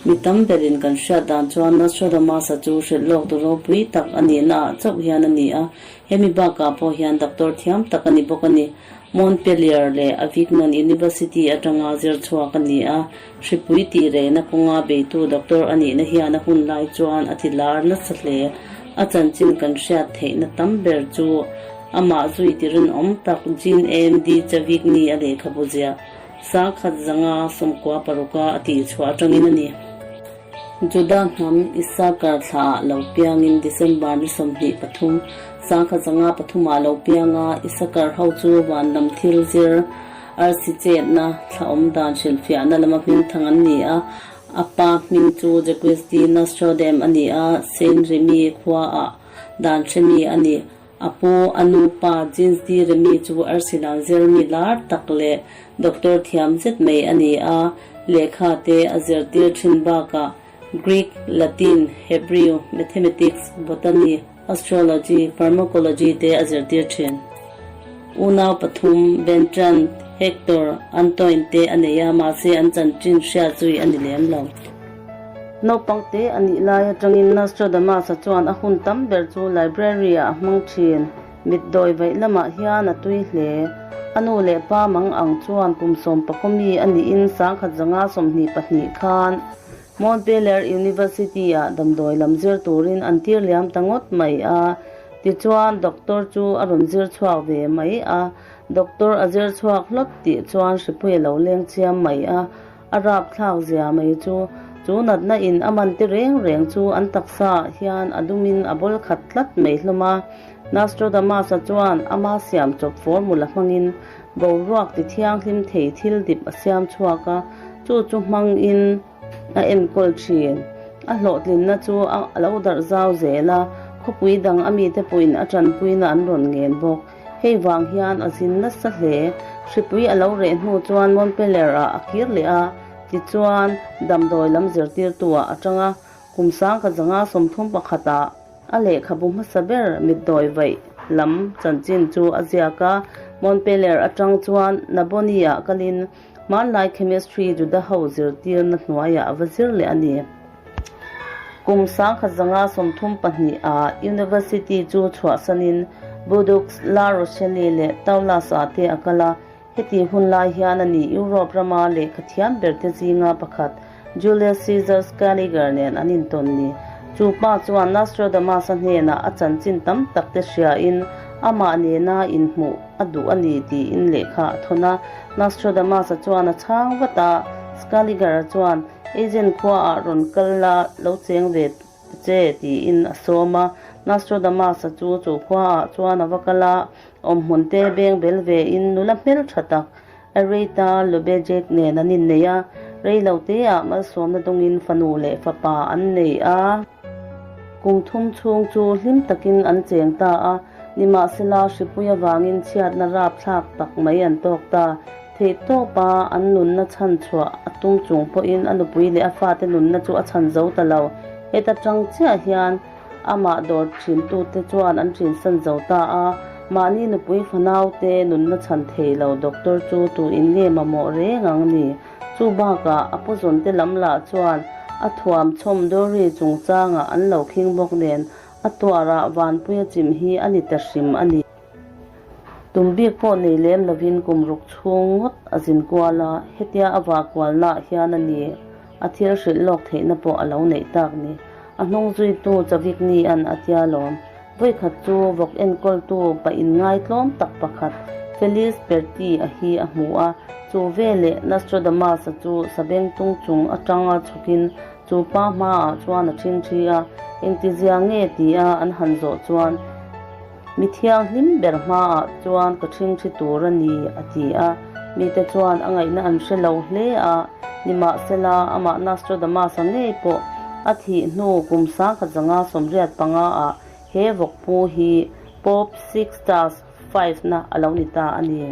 Mi tam berin kan hriat dan chuan Nostradamus-a chu hrilh lawk tu ropui tak a nihna ah chauh hian a ni a, hemi bakah pawh hian doctor thiam tak a ni bawk a ni. Montpellier leh Avignon University atanga zir chhuak a ni a, hripui tih rehna kawnga beitu doctor a nihna hian a hun lai chuan a ti lar nasa hle. A chanchin kan hriat theihna tam ber chu amah zui ti rinawm tak Jean M. D. Chavigny a lehkhabu ziah Sangkhat zanga sawmkua paruka a tih chhuah atangin a ni. Juda hnam Issakar thlaah lo piangin December ni 23, sangkhat zanga pathumah lo piang a, Issakar ho chu van lam thil zir, arsi chetna, thla awm dan hrilhfiahna lama hmingthang an ni a. A pa hming chu Jacques de Nostrodame a ni a, Saint Remy khuaah dan hremi a ni. A pu, a nu pa Jeans D. Remy chu arsilan zirmi lar tak leh doctor thiam zet mai a ni a, lehkha te a zirtir thin bakah Greek, Latin, Hebrew, Mathematics, Botany, Astrology, Pharmacology te a zirtir thin. Unau pathum, Bertrand, Hector, Antoine te a nei a, mahse an chanchin hriat zui a ni lem lo. Naupang te a nih lai atangin Nostradamus-a chuan a hun tam ber chu library-ah a hmang thin. Mitdawi vaih lamah hian a tui hle. A nu leh pa mang ang chuan kum sawmpakaw mi a nihin 1922 khan Montpellier University-ah damdawi lam zir turin an tir liam ta ngawt mai a. Tichuan, doctor chu a rawn zir chhuak ve mai a. Doctor a zir chhuak hlawt tih chuan hripui a lo leng chiam mai a. A rapthlak zia mai chu, chu natna in a man te reng reng chu an taksa ah hian a dum in a bawl khat tlat mai hlawm a. Nostradamus-a chuan ama siam chawp formula hmangin boruak ti thianghlim thei thil dip a siam chhuak a, chu chu hmang in a enkawl thin. A hlawhtlinna chu a lo darh zau zel a, khawpui dang a mite pawhin a tanpuina an rawn ngen bawk. Hei vang hian a zin nasa hle. Hripui a lo reh hnu chuan Montpellier ah a kir leh a, tichuan damdawi lam zirtirtu ah a tang a. Kum 1931 ah a lehkhabu hmasa ber mitdawi vaih lam chanchin chu a ziak a. Montpellier atang chuan Narbonne ah kalin hmanlai chemistry Juda ho zirtirna hnuaiah a va zir leh a ni. Kum 1932 ah University chu chhuahsanin Bordeaux, La Rochelle leh Toulouse ah te a kal a. Heti hun lai hian a ni Europe rama lehkha thiam ber te zinga pakhat Julius Caesar Scaliger nen an intawn ni. Chu pa chuan Nostradamus-a hnenah a chanchin tam tak te hriain amah nena inhmuh a duh a ni tiin lehkha a thawn a. Nostradamus-a chuan a chhang vat a, Scaliger-a chuan Agent khuaah rawn kal la lo cheng ve che tiin a sawm a. Nostradamus-a chu chu khuaah chuan a va kal a, awmhmun te beng bel vein nula hmeltha tak Aretha Lobejek nen an innei a, reilo teah malsawmna dawngin fanu leh fapa an nei a. Kum thum chhung chu hlim takin an cheng ta a, nimahsela hripui avangin chhiatna rapthlak tak mai an tawk ta. Theihtawpa an nunna chhan chhuah a tum chung pawhin a nupui leh a fate nunna chu a chhan zo ta lo. Heta tang chiah hian amah dawr thintute chuan an ṭinsan zo ta a, mahni nupui fanaute nunna chhan thei lo doctor chu tu in nge mamawh reng ang ni? Chu bakah a puzawnte lam lah chuan a thuam chhawm dawri chungchangah an lo khing bawk nen a tuarah vanpuia chim hi a ni ta hrim a ni. Tum bik pawh nei lem lovin kum ruk chhung ngawt a zin kual a, hetia a vah kualnaah hian a ni a thil hrilh lawk theihna pawh a lo neih tak ni. A hnung zuitu Chavik Ni-a'n a tia lawm. Vawikhat chu vawk enkawltu pa inngaitlawm tak pakhat Felice Perti a hi a hmu a, chu veleh Nostradamus-a chu sabengtung chung atanga chhukin chu pa hmaah chuan a ṭhingṭhi a, engtizia nge tia an han zawh chuan, Mi thianghlim ber hmaah chuan ka ṭhingṭhi tur a ni, a ti a. Mite chuan a ngaihna an hre lo hle a, nimahsela amah Nostradamus-a ngei pawh a thih hnu kum 1985 ah he vawkpu hi Pope Sixtus V-na a lo ni ta a ni.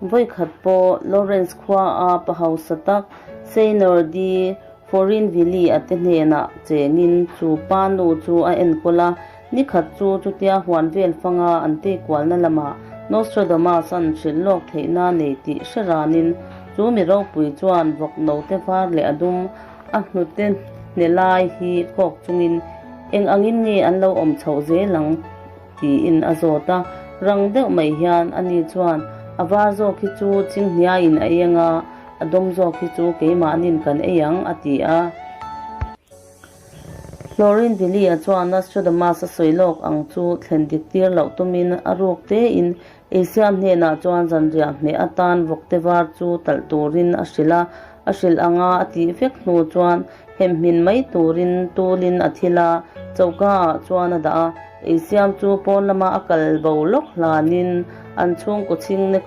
Vawikhat pawh Lawrence khua a pa hausa tak Seinor de Forinville a te hnenah chengin chu pa nu chu a enkawl a, nikhat chu chutia huan vel fanga an teikualna lamah Nostradamus an hrilh lawk theihna nei tih hre ranin chu mi ropui chuan vawk note var leh a dum. A hnute hne lai hi kawk chungin eng angin nge an lo awm chhoh zel ang tiin a zawt a. Rang deuh mai hian ani chuan a var zawk hi chu chinghniain a eng a, a dawm zawk hi chu keimahnin kan ei ang a ti a. Florin Vili-a chuan Nostradamus a sawi lawk ang chu thlen dik tir loh tumin a ruk tein Eisiam hnenah chuan zanriah hmeh atan vawkte var chu talh turin a hrilh a, a hrilh anga a tih vek hnu chuan hemhmin mai turin tulin a thil a, choka ah chuan a dah a. Eisiam chu pawn lama a kal bo lawk hlanin an chhungkaw chhingne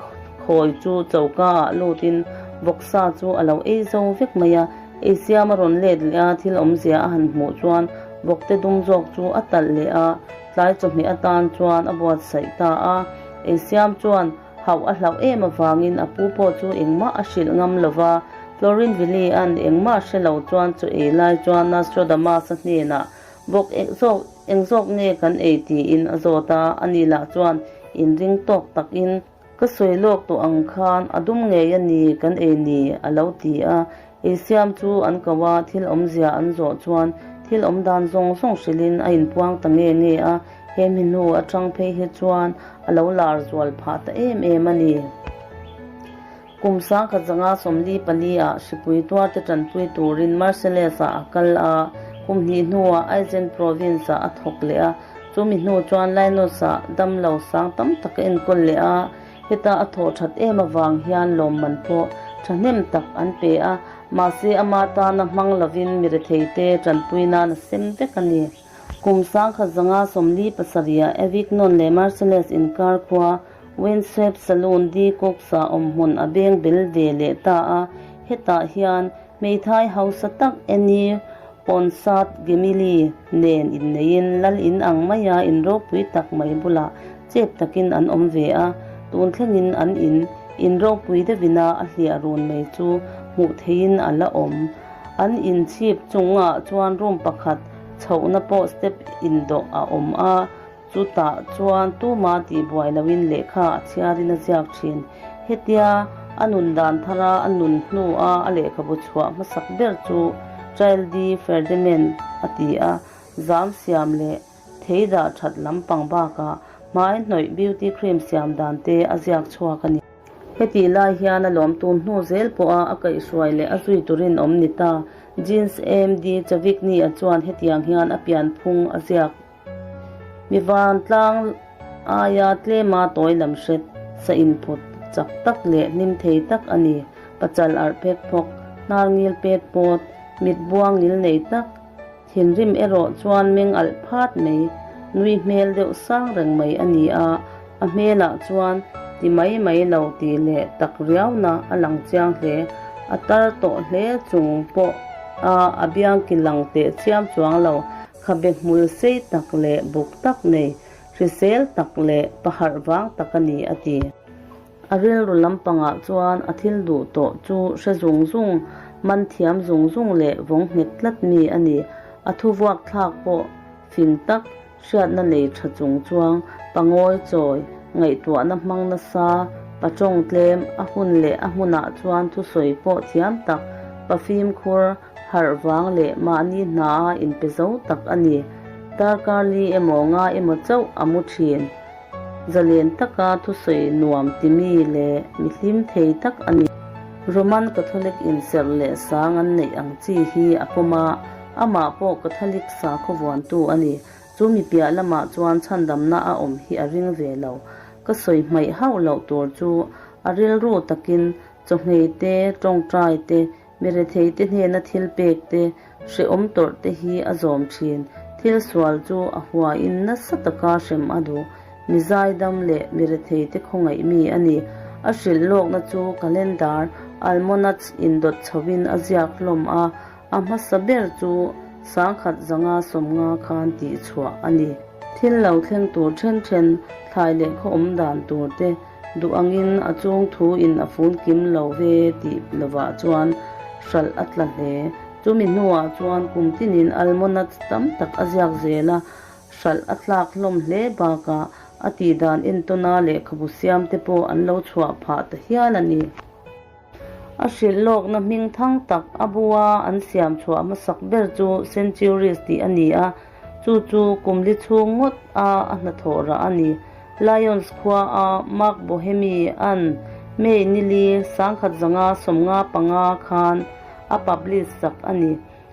khawi chu choka ah lutin vawksa chu a lo ei zo vek mai a. Eisiam a rawn let leh a, thil awmzia a han hmuh chuan vawkte dum zawk chu a talh leh a. Tlai chawhmeh atan chuan a buatsaih ta a, Eisiam chuan hauh a hlauh em avangin a pu pawh chu engmah a hrilh ngam lo va. Florinville-a'n engmah hre lo chuan chaw ei lai chuan Nostradamus-a hnenah vawk zawk eng zawk nge kan ei tiin a zawt a, ani lah chuan inring tawk takin Ka sawi lawk tawh ang khan a dum ngei a ni kan ei ni a lo ti a, eisiam chu an ko a, thil awmzia an zawh chuan thil awm dan zawng zawng hrilhin a inpuang ta nge nge a, he mi hnu atang phei hi chuan a lo lar zual phah ta em em a ni. Kum sangkhat zanga 44 ah hripui tuarte tanpui turin Marseilles ah a kal a, kum hnih hnuah Agen province ah a thawk leh a, Chumi hnu chuan Linus-a damlo sang tam tak a enkawl leh a, heta a thawh that em avang hian lawmman pawh thahnem tak an pe a, mahse ama tana hmang lovin mi retheite tanpui nan a sem vek a ni. Kum 1947 ah Avignon leh Marseilles inkar khua Windswept Saloon di Cox-a awmhmun a beng bel ve leh ta a, hetah hian Hmeithai hausa tak Annie Ponsat Gemili nen inneiin lal in ang maia in ropui tak mai bulah chep takin an awm ve a, tun thlengin an in in ropui deuhina a hliah run mai chu hmuh theihin a la awm. An in chhip chungah chuan room pakhat chhohna pawh step indawh a awm a. Chutah chuan tuma tihbuai loin lehkha a chhiarin a ziak thin. Hetia a nun dan thara a nun hnua a lehkhabu chhuah hmasak ber chu Childe Ferdinand a ti a, zam siam leh thei dah that lampang bakah hmai hnawih beauty cream siam dan te a ziak chhuak a ni. Hetih lai hian a lawm tun hnu zel pawha a kaihhruai leh a zui turin awm ni ta. Jeans MD Chavigny-a chuan hetiang hian a pianphung a ziak. Mi vantlang aia tlema tawi lam hret, sa inphut chak tak leh hlim thei tak a ni. Pachal arh phek phawk, hnar ngil pet pawt, mit buang ngil nei tak, thinrim erawh chuan meng alh phat mai, nui hmel deuh sang reng mai a ni a, a hmelah chuan ti mai mai lo tih leh tak riauna a lang chiang hle. A tar tawh hle chung pawh a a biang ki lang teh chiam chuang lo. Khabe hmul sei tak leh buk tak nei, hrisel tak leh paharh vang tak a ni, a ti. A rilru lampangah chuan a thil duh tawh chu hre zung zung, man thiam zung zung leh vawng nghet tlat mi a ni. A thu vuak thlak pawh fing tak, hriatna nei tha chung chuang, pangawi chawi, ngaihtuahna hmang nasa, pa tawng tlem, a hun leh a hmunah chuan thusawi pawh thiam tak, pa fimkhur, Harh vang leh mahni hna a inpe zo tak a ni. Darkar li emaw nga emaw chauh a mu thin. Zalen taka thusawi nuam timi leh mi hlim thei tak a ni. Roman Catholic inserh leh sang an neih ang chi hi a pawm a, amah pawh Catholic sakhaw vuantu a ni. Chu mi piah lamah chuan chhandamna a awm hi a ring ve lo. Ka sawi hmaih hauh loh tur chu a rilru takin chawhmei te, tawngtai te, Mi retheite hnena thil pek te, hrehawm tawrh te hi a zawm thin. Thil sual chu a huain nasa taka hrem a duh. Mi zaidam leh mi retheite khawngaih mi a ni. A hrilh lawkna chu calendar, almanac, indawt chhoin a ziak hlawm a, a hmasa ber chu 1950 khan tihchhuah a ni. Thil lo thleng tur then then, thlai leh khaw awm dan tur te, Duh angin a chung thu in a fun kim lo ve tih lovah chuan hralh a tla hle. Chumi hnuah chuan kum tinin almanac tam tak a ziak zel a, hralh a tlak hlawm hle bakah a tihdan entawna lehkhabu siam te pawh an lo chhuah phah ta hial a ni. A hrilh lawkna hming thang tak a bua an siam chhuah hmasak ber chu Centuries tih a ni a, chu chu kum li chhung ngawt a a hnathawh rah a ni. Lyons khua a Mark Bohemi an May nili 1955 khan a publish sak a ni.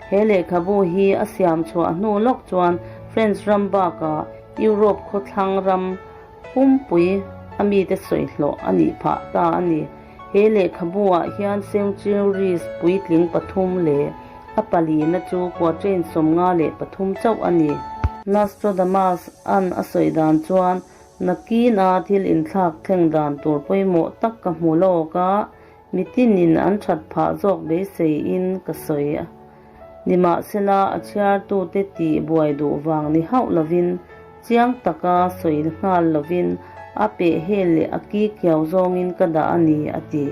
He lehkhabu hi a siam chhuah hnu lawk chuan French ram bakah Europe khawthlang ram pumpui a mite sawi hlawh a nih phah ta a ni. He lehkhabu ah hian centuries puitling pathum leh a palina chu quatrain 53 chauh a ni. Nostradamus an a sawi dan chuan nakina thil inthlak thleng dan tur pawimawh tak ka hmu lawk a, Mitinin an that phah zawk beiseiin ka sawi a. Nimahsela a chhiartute tih buai duh vang ni hauh lovin, chiang taka sawi nghal lovin a peh hel leh a ki kiau zawngin ka dah a ni, a ti.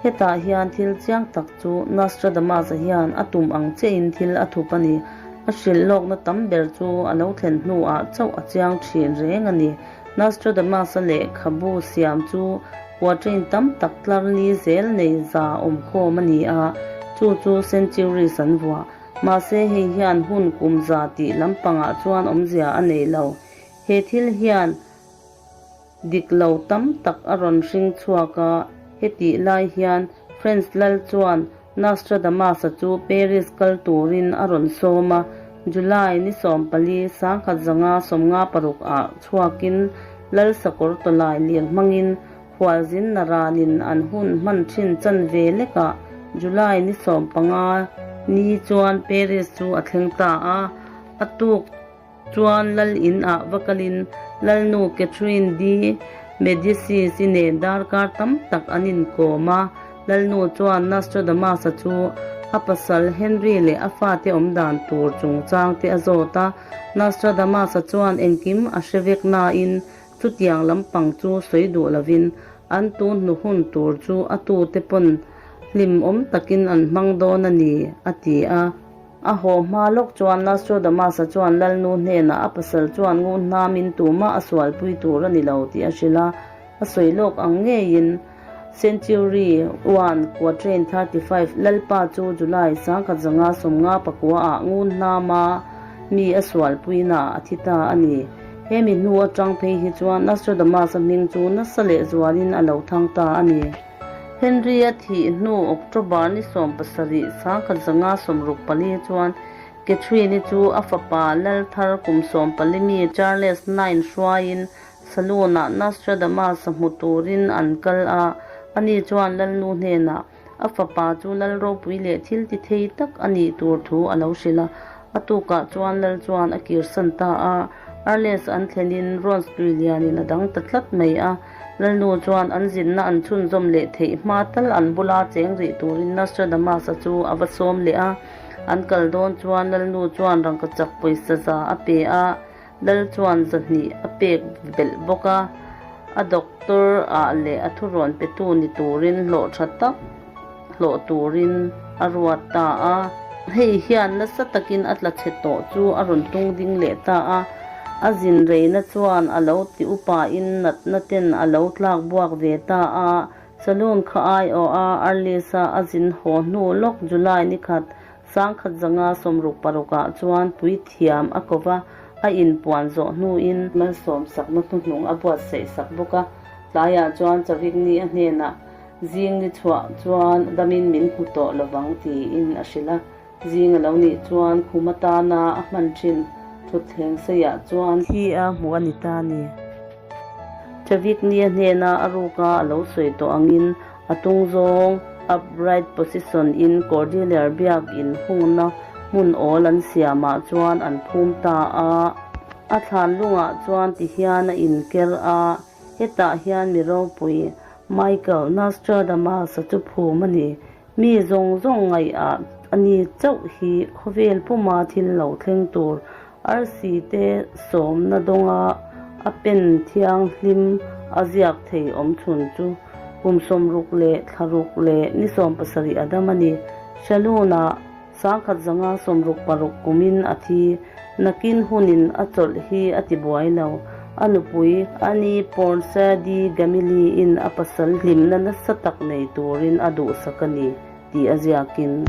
Hetah hian thil chiang tak chu Nostradamus-a hian a tum ang chiahin thil a thup a ni. A hrilh lawkna tam ber chu a lo thlen hnuah chauh a chiang thin reng a ni. Nostradamus-a lehkhabu siam chu quatrain tam tak tlar li zel nei za awm khawm a ni a, chu chu centuries an vuah. Mahse hei hian hun kum za tih lampangah chuan awmzia a nei lo. He thil hian dik lo tam tak a rawn hring chhuak a, hetih lai hian French lal chuan Nostradamus-a chu Paris kal turin a rawn sawm a, July ni 14, 1956 ah chhuakin Lal Sakawr Tawlai lir hmangin khualzin naranin an hun hman thin chan ve lekah July ni 15 ni chuan Paris chu a thleng ta a, a tuk Chuan Lal in ah va kalin Lalnu Catherine de Medicis-i nen darkar tam tak an inkawm a. Lalnu chuan Nostradamus-a chu a pasal Henry leh a fate awm dan tur chungchang te a zawt a. Nostradamus-a chuan engkim a hre vek nain chutiang lampang chu sawi duh lovin an tun hnu hun tur chu a tute pawn hlimawm takin an hmang dawn a ni, a ti a. A haw hma lawk chuan Nostradamus-a chuan Lalnu hnenah a pasal chuan ngun hnamin tumah a sualpui tur a ni lo tih a hrilh a, a sawi lawk ang ngeiin Century one quatrain 35 Lalpa chu July 1959 ah ngun hnama mi a sualpuinaah a thi ta a ni. He mi hnu atang phei hi chuan Nostradamus-a hming chu nasa lehzualin a lo thang ta a ni. Henry-a thih hnu October ni 17, 1964 chuan Catherine-i chu a fapa lal thar kum 14 mi Charles IX hruaiin Saloon-ah Nostradamus-a hmu turin an kal a, ani chuan lalnu hnenah a fapa chu lal ropui leh thil ti thei tak a nih tur thu a lo hrilh a. A tukah chuan lal chuan a kirsan ta a, Arles an thlenin Rose tui lianin a dang ta tlat mai a. Lalnu chuan an zinna an chhunzawm leh theih hma tal an bula cheng rih turin Nostradamus-a chu a va sawm leh a. An kal dawn chuan Lalnu chuan rangkachak pawisa za a pe a, Lal chuan zahnih a pek belh bawk a. A doctor ah leh a thurawn petu ni turin hlawh tha tak hlawh turin a ruat ta a. Hei hian nasa takin a tla chhe tawh chu a rawn tung ding leh ta a. A zin reina chuan a lo ti upain natna ten a lo tlak buak ve ta a. Saloon kha aiawh a Arlis-a a zin haw hnu lawk July ni khat 1966 ah chuan puithiam a ko va, a inpuan zawh hnuin malsawmsakna hnuhnung a buatsaih sak bawk a. Tlaiah chuan Chavigny a hnenah Zing ni chhuah chuan damin min hmu tawh lovang tiin a hrilh a. Zing a lo nih chuan khum atana a hman thin thutthleng seiah chuan thi a hmuh a ni ta a ni. Chavigny-a hnena a ruka a lo sawi tawh angin a tung zawng upright position in Cordelier biak in hungna hmun awl an siamah chuan an phum ta a. A thlan lungah chuan tihian a inker a. Hetah hian mi ropui Michael Nostradamus-a chu phum a ni. Mi zawng zawng ngaihah a ni chauh hi khawvel puma thil lo thleng tur arsi te sawmna dawnga a pen thianghlim a ziak thei awm chhun chu kum 60 leh thlaruk leh ni 17 a dam a ni. Shalun-ah 1966 kumin a thi. Nakin hunin a chawlh hi a ti buai lo. A nupui, Annie Pornsadi Gamili-in a pasal hlimna nasa tak nei turin a duhsak a ni, tih a ziakin.